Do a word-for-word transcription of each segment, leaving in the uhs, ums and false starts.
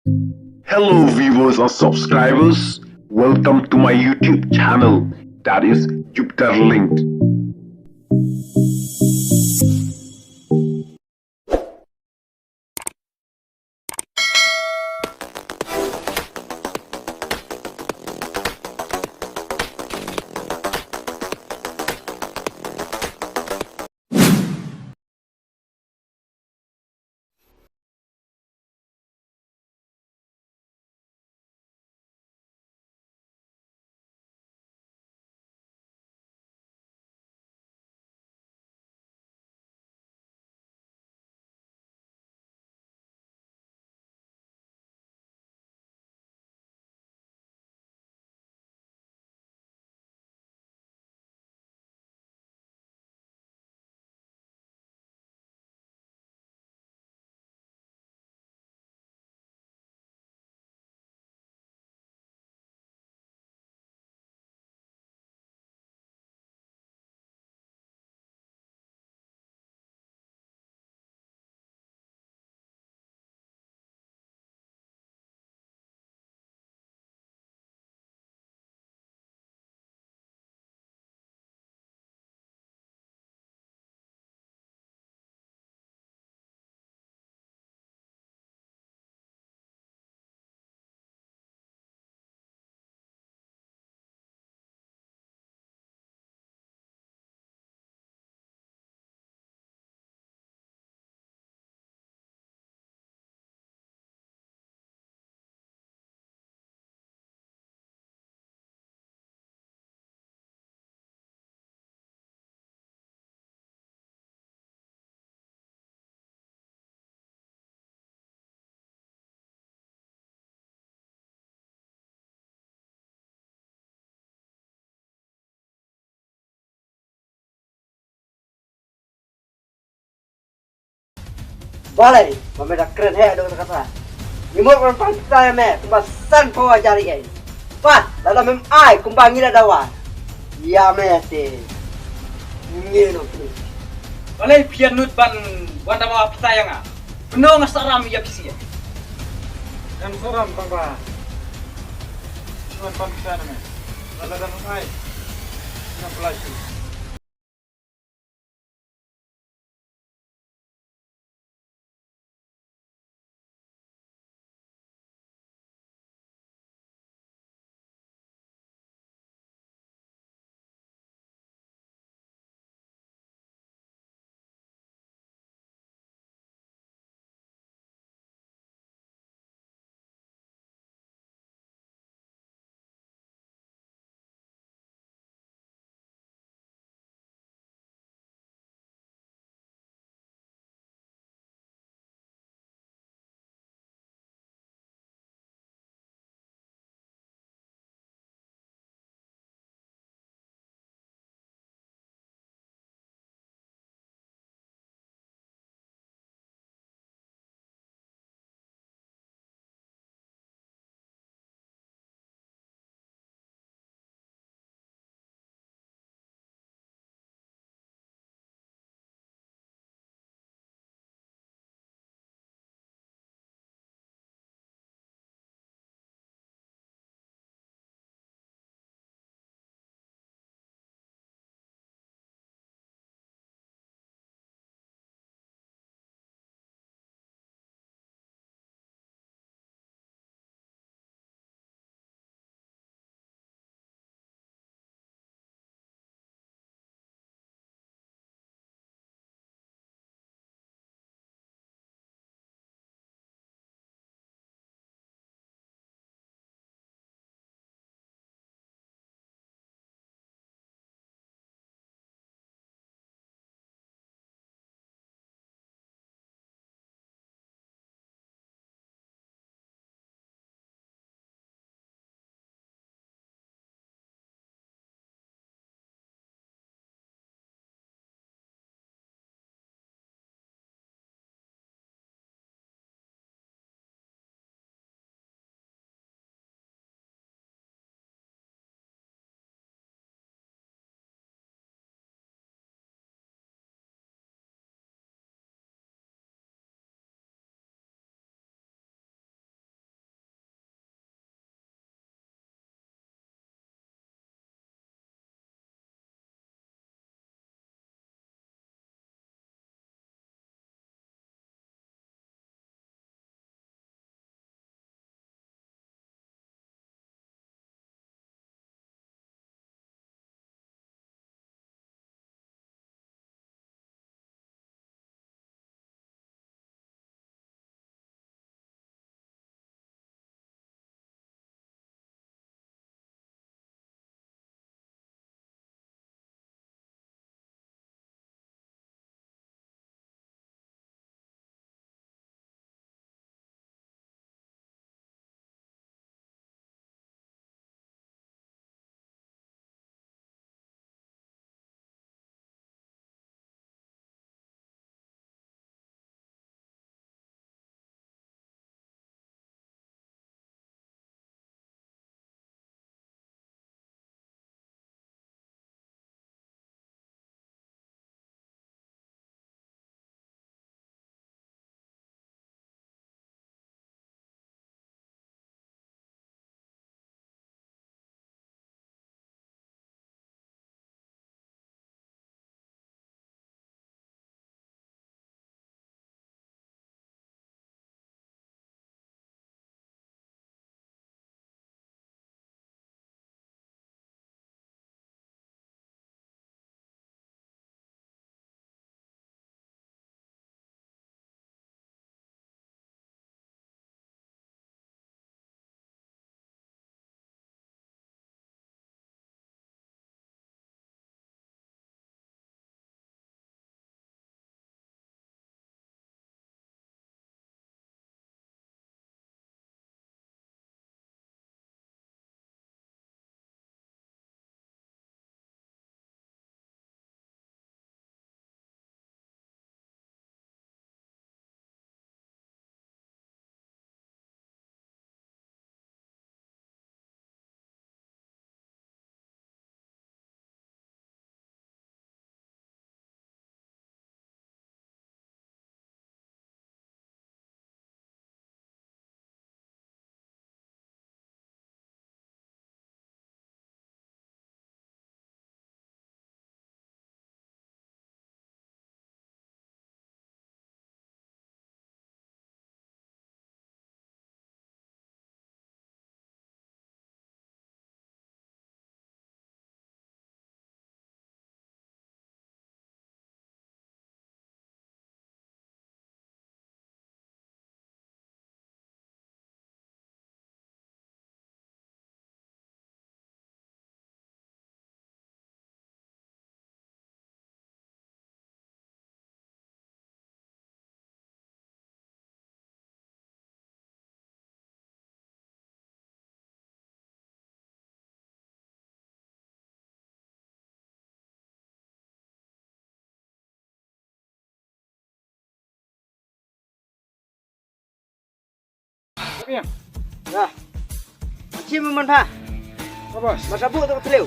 Hello viewers and subscribers, welcome to my YouTube channel, that is Jupiter Linked. Balei ba me da kren heh da kata kata? Ngi mut ban pang pisa ïa me kumba san phew hajar ïa. Pat lada mem ai kumba ngi la dawa ïa me te ngi no pli. Balei phi nud ban wan dawa pisa ïa nga? Pynno nga saram ïa phi sien. Em saram tang ba ngi wan pang pisa na me. Lada mem ai nga pla shu. Ïa. Ïa. Chim man pha. Bos. Mata bu tu tleu.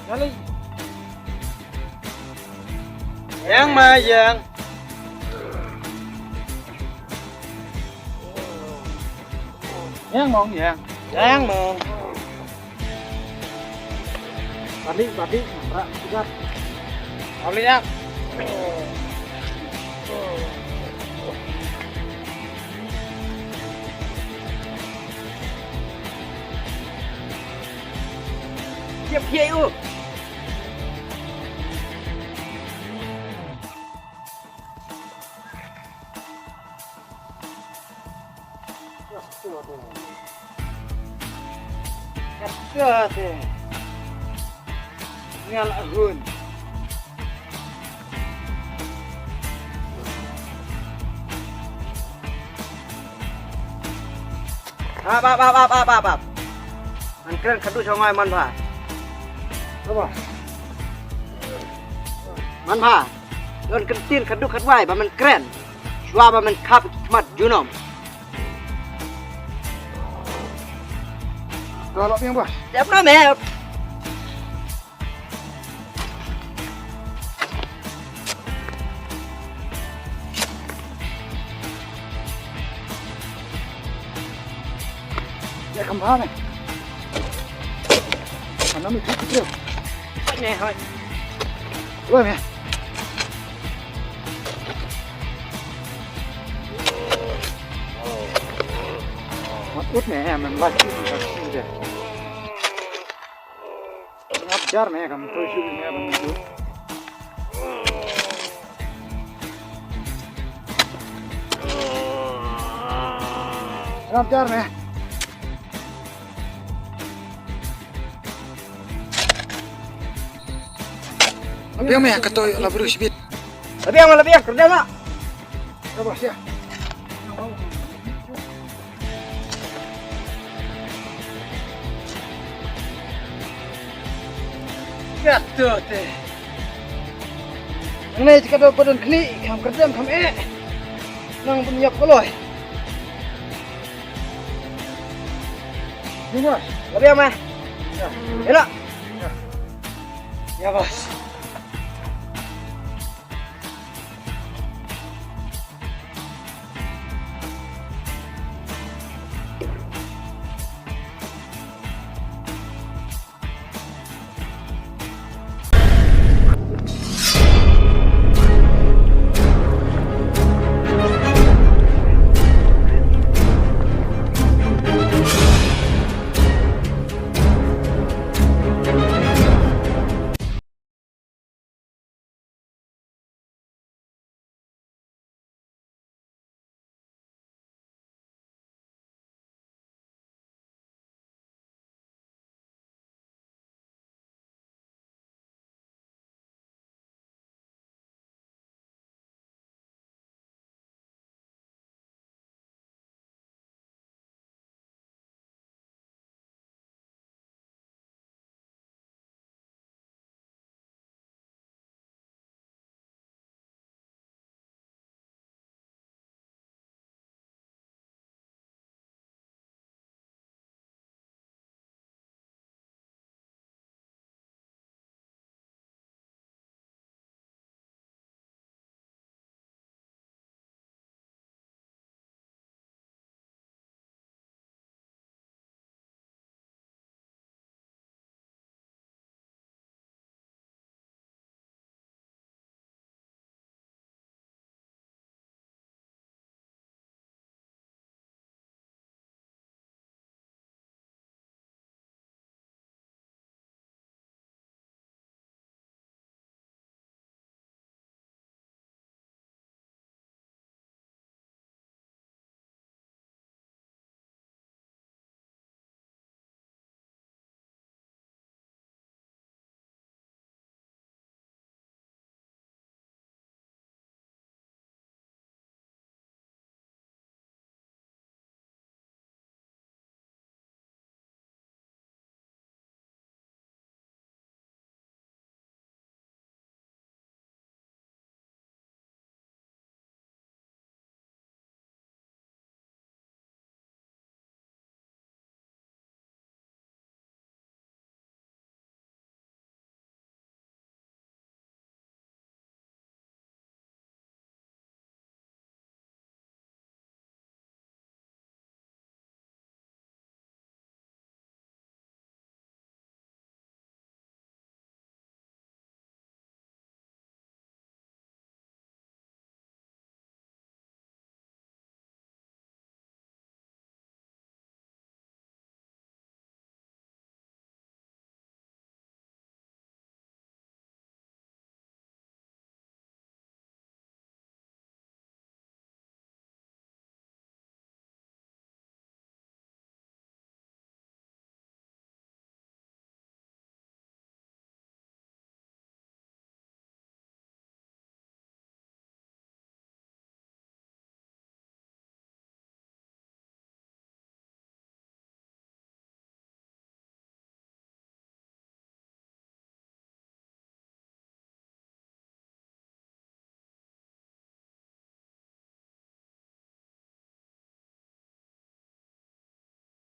Kali. Yang ma yang. Yang mong yang. Yang mong. Balik, balik, nabrak, tiga. Balik ya. Siap, siap, yuk. Kata te. Ngal ahun. Ap, ap, ap, ap, ap, ap, ap. Man kren khadduh jong ngai man bha. Apa? Man bha. Don kyntien khadduh khadwai ba man kren. Shuwa ba man khap khmat junom. Dah lok piang bos. Siap na mep. Ya, kembang ni. Mana mi tu tu. Ni, hoi. Wah, ni. Mat ut ni, em, em, laki, laki dia. Ngap jar me kam, tu shu me kam tu. Ngap jar me. Labiang me, ka to la bru shibit. Labiang, labiang, kerja nak. Ka bos ya. Kato te. Nang ne jika do padon kli, kam kerdem, kam eh. Nang pun yap koloi. Ni bos. Labiang mah. Ya. Elak. Ya. Ya bos.